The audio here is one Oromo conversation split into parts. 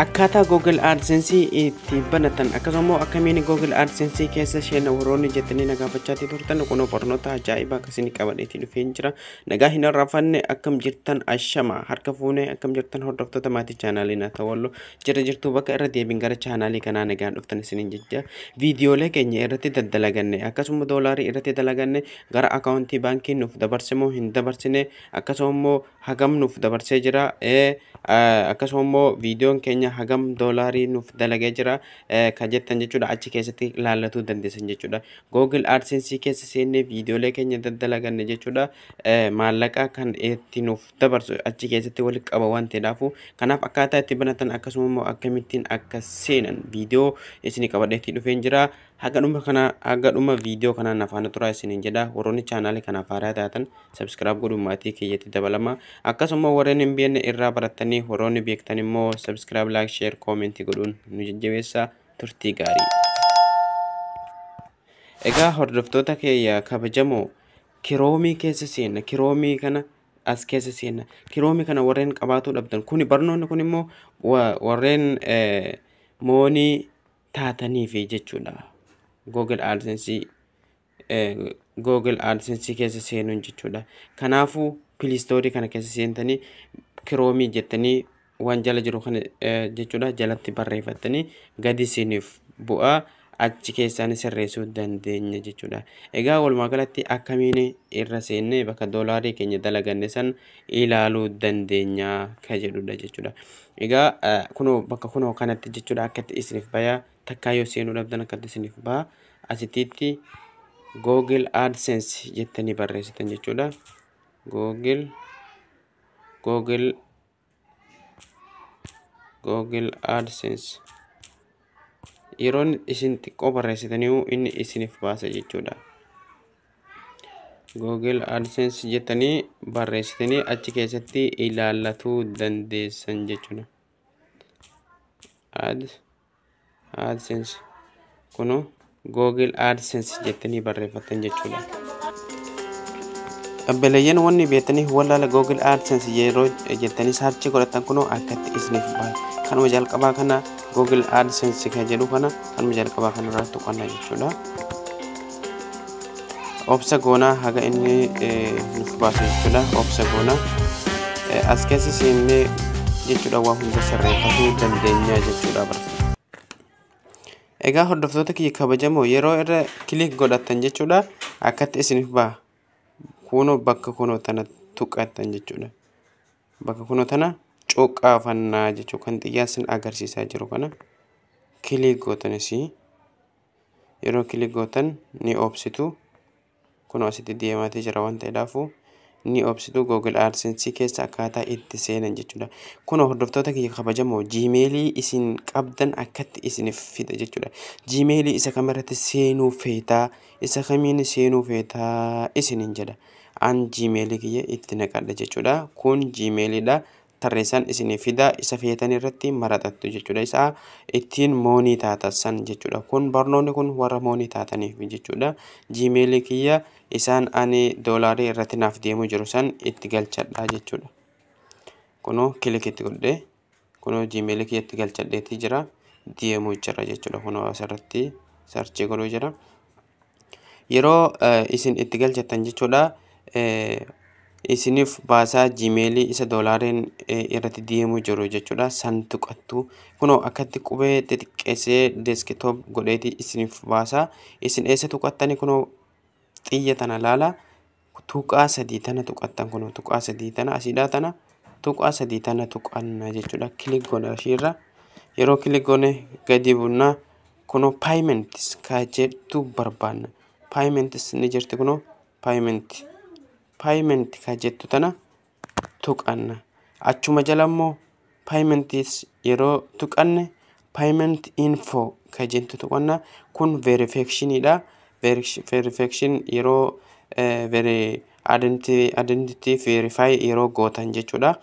Akkaataa Google AdSense itti banatan, akkasuma immoo akkamiin Google AdSense keessa isheen warroonni jettanii na gaafachaa turtan, kunoo barnoota ajaa'ibaa akkasii qabadheetii dhufee jira. Nagaa hin arraafanne, akkam jirtan? Ashama harka fuunee, akkam jirtan hordoftoota maatii chaanaalii na ta'u jira jirtu? Bakka irra deebiin gara chaanaalii kanaa nagaan dhuftan isiniin jecha. Viidiyoolee keenya irratti daddalaganne, akkasuma doolaarii irratti dalaganne, gara akaawuntii baankii nuuf dabarse moo hin dabarsine, akkasuma immoo hagam nuuf dabarsee jira, akkasuma immoo viidiyoon keenya hagam doolaarii nuuf dalagee jira kan jettan jechuudha, achi keessatti ilaallatuu dandeessan jechuudha. Google AdSense keessa seennee viidiyoolee keenya daddalaganne jechuudha. Maallaqa kan itti nuuf dabarsu achi keessatti walitti qaba waan ta'eedhaafu, kanaaf akkaataa itti banatan, akkasuma immoo akkamittiin akka seenan viidiyoo isinii qabadheetii dhufeen jira. Haga dhuma kana, haga dhuma viidiyoo kanaan afaana turaa isiniin jedha. Warroonni chaanaalii kanaaf haaraa taatan subscribe godhuun maatii kiyyatti dabalama. Akkasuma warreen hin beekne irraa barattanii, warroonni beektan immoo subscribe, like, share, comment godhuun nu jajjabeessa. Turtii gaarii. Egaa hordoftoota keeyya kabajamoo, Chrome keessa seenna. Chrome kana as keessa seenna. Chrome kana warreen qabaatuu dhabdan, kuni barnoonni kun immoo warreen moonii taataniifi jechuudha. Google AdSense keessa seenuun jechuudha. Kanaafuu Play Store kana keessa seentanii Chrome jettanii waan jala jiru kana jechuudha jalatti barreeffattanii gadi isiniif bu'aa, achi keessaan sirreessuu dandeenya jechuudha. Egaa walumaa galatti akkamiin irra seennee bakka doolaarii keenya dalaganne san ilaaluu dandeenya ka jedhudha jechuudha. Egaa kunoo bakka kunoo kanatti jechuudha akkatti isiniif bayaa. Takkaa yoo seenuu dhabdan akkatti isiniif baha. Asittiitti Google AdSense jettanii barreessitan jechuudha. Google AdSense yeroon isin xiqqoo barreessitanii inni isiniif baasa jechuudha. Google AdSense jettanii barreessitanii achi keessatti ilaallatuu dandeessan jechuudha. AdSense, kunoo Google AdSense jettanii barreeffatan jechuudha. Dhaabbileeyyan wanni beektanii wallaala, Google AdSense yeroo jettanii search godhatan kunoo akkatti isiniif baha. Kanuma jalqabaa kana, Google AdSense kan jedhu kana, kanuma jalqabaa kanarraa tuqanna jechuudha. Obsa goonaa haga inni nuuf baasu jechuudha. Obsa goonaa as keessa seennee jechuudha waa hunda sirreeffachuu dandeenya jechuudha bara. Egaa hordoftoota kiyya kabajamoo, yeroo irra click godhatan jechuudha akkatti isiniif baha. Kunoo bakka kunoo tana tuqattan jechuudha. Bakka kunoo tana cuqqaafannaa jechuudha, kan xiyyaan sin agarsiisaa jiru kana click gootanis, yeroo click gootan ni obsitu. Kunoo asitti deematee jira waan ta'eedhaafu ni obsitu. Google AdSense keessa akkaataa itti seenan jechuudha. Kunoo hordoftoota kiyya kabajamoo, Gmailii isin qabdan akkatti isiniif fida jechuudha. Gmailii isa kamirratti seenuu feetaa, isa kamiin seenuu feetaa isiniin jedha. An Gmailii kiyya itti naqadha jechuudha. Kun Gmailiidha. Tarreessaan isiniif fida, isa feetan irratti maraxattu jechuudha. Isa ittiin moonii taatan san jechuudha. Kun barnoonni kun warra moonii taataniif jechuudha. Gmailii kiyya isaan ani doolaarii irratti naaf deemuu jiru san itti galchadha jechuudha. Kunoo click itti godhee, kunoo Gmailii kiyya itti galchadheetii jira, deemuu jira jechuudha. Kunoo asirratti search godhuu jira. Yeroo isin itti galchattan jechuudha, isiniif baasaa Gmailii isa doolaariin irratti deemuu jiru jechuudha. San tuqattu. Kunoo akkatti qubee xixiqqeessee desktop godheeti isiniif baasaa. Isin eessa tuqattani? Kunoo xiyya tana laala, tuqaa sadii tana tuqattan. Kunoo tuqaa sadii tana asiidhaa tana, tuqaa sadii tana tuqanna jechuudha. Click goona ishiirra. Yeroo click goone gadi bunnaa, kunoo payments ka jettu barbaanna. Payments ni jirti, kunoo payment ka jettu tana tuqanna. Achuma jala immoo payments yeroo tuqanne payment info ka jettu tuqanna. Kun verificationiidha. Verification yeroo identity verify yeroo gootan jechuudha.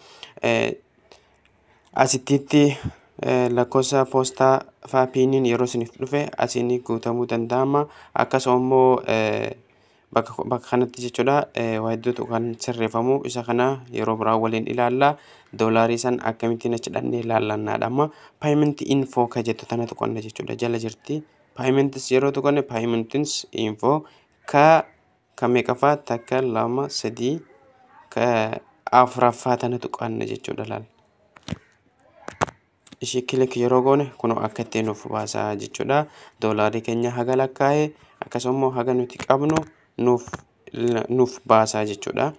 Asittiitti lakkoofsa poostaa faa PINiin yeroo isiniif dhufe asiin guutamuu danda'ama. Akkasuma immoo Bakka kanatti jechuudha waa hedduutu kan sirreeffamu. Isa kana yeroo biraa waliin ilaalla. Doolaarii san akkamittiin achi dhannee ilaallannaadha. Amma payment info ka jettu tana tuqanna jechuudha, jala jirti. Paymentis yeroo tuqanne, payments info ka meeqaffaa? Takka, lama, sadii, ka afuraffaa tana tuqanna jechuudha. Laal, ishii click yeroo goone kunoo akka ittiin nuuf baasaa jechuudha. Doolaarii keenya haga lakkaa'e, akkasuma immoo haga nuti qabnu nuuf baasaa jechuudha.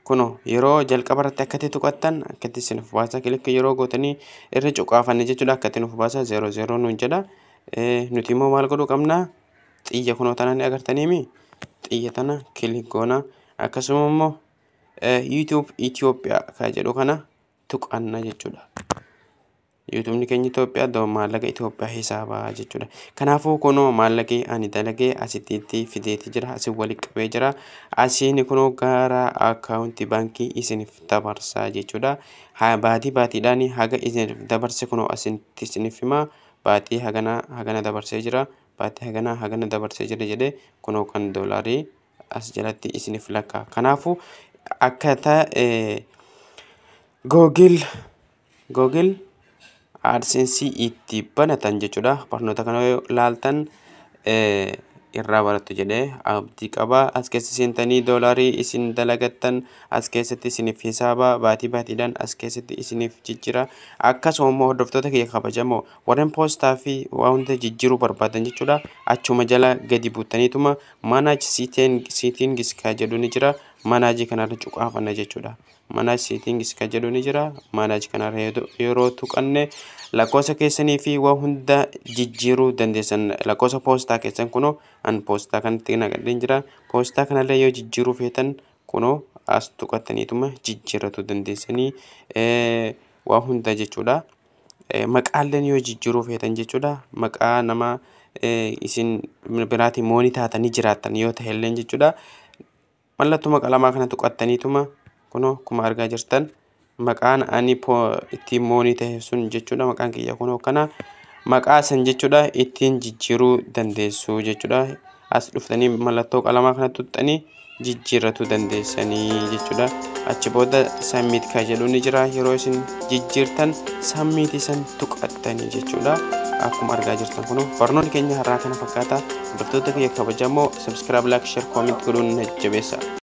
Kunoo yeroo jalqaba irratti akkatti tuqattan akkatti isiniif baasaa. Click yeroo gootanii irra cuqaafanne jechuudha, akkatti nuuf baasaa, 0 0 nuun jedha. Nuti immoo maal godhuu qabna? Xiyya kunoo tana ni agartaniimi, xiyya tana click goona. Akkasuma immoo YouTube Itoophiyaa kan jedhu kana tuqanna jechuudha. YouTubeni keenya Itoophiyaa, maallaqa Itoophiyaa hisaabaa jechuudha. Kanaafuu kunoo maallaqi ani dalagee asitti fideeti jira, asin walitti qabee jira. Asiin kunoo gara akkaawuntii baankii isiniif dabarsaa jechuudha. Baatii baatiidhaan haga isiniif dabarse kunoo asitti isiniif hima. Baatii hagana hagana dabarsee jira. Baatii hagana hagana dabarsee jira jedhee kunoo kan doolaarii as jalatti isiniif lakkaa. Kanaafuu akkaataa Google AdSense itti banatan jechuudha. Barnoota kana yoo ilaaltan irraa barattu jedhee abdii qaba. As keessa seentanii doolaarii isin dalagattan as keessatti isiniif hisaaba, baatii baatiidhaan as keessatti isiniif jijjiira. Akkasuma immoo hordoftoota kiyya kabajamoo, warreen poostaa fi waa hunda jijjiiruu barbaadan jechuudha. Achuma jala gadi buutaniituma manage settings ka jedhu ni jira. Manage kanarra cuqaafanna jechuudha. Manage settings ka jedhu ni jira. Manage kanarra yeroo tuqanne lakkoofsa keessanii fi waa hunda jijjiiruu dandeessan. Lakkoofsa poostaa keessan kunoo an poostaa kanatti naqadheen jira. Poostaa kanallee yoo jijjiiruu feetan kunoo as tuqattaniituma jijjiirratu dandeessanii waa hunda jechuudha. Maqaalleen yoo jijjiiruu feetan jechuudha. Maqaa nama isin biraatiin moonii taatanii jiraattan yoo ta'elleen jechuudha. Mallattoo qalamaa kana tuqattaniituma kunoo akkuma argaa jirtan maqaan ani ittiin moonii ta'e sun jechuudha. Maqaan kiyya kunoo kana, maqaa san jechuudha ittiin jijjiiruu dandeessu jechuudha. As dhuftanii mallattoo qalamaa kana tuqxanii jijjiirratu dandeessanii jechuudha. Achi booda submit kan jedhu ni jira. Yeroo isin jijjiirtan submitii san tuqattanii jechuudha. Akkuma argaa jirtan kun barnoonni keenya har'aa kana fakkaata. Hordoftoota kiyya kabajamoo, subscribe, like, share, comment godhuun na jabeessa.